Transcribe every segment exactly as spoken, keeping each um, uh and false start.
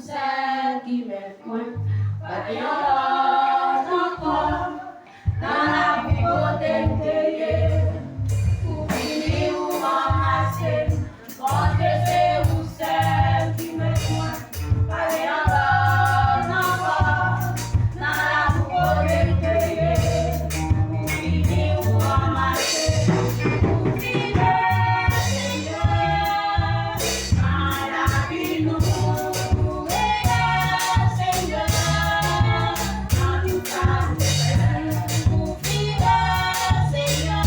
Sèl ki mèt mwen, pa gen yon lòt ankò. Nan lakou kote m te ye, ou vini, ou ranmase m. Bondye, se ou sèl ki mèt mwen, pa gen yon lòt ankò. Nan lakou kote m te ye, ou vini, ou ranmase m. Ou fidèl, Senyè, nan lavi nou. Ou fidèl, Senyè, nan tout sa ou fè. Ou fidèl, Senyè,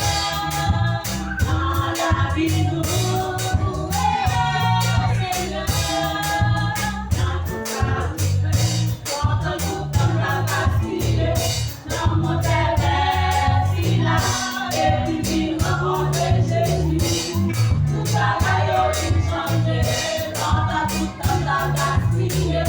nan lavi nou. Ou fidèl, Senyè, nan tout sa ou fè. Pandan tout tan n ap gaspiye nan mond pèvè sila, epi vin rankontre Jezi, tout bagay yo vin chanje. Pandan tout tan n ap gaspiye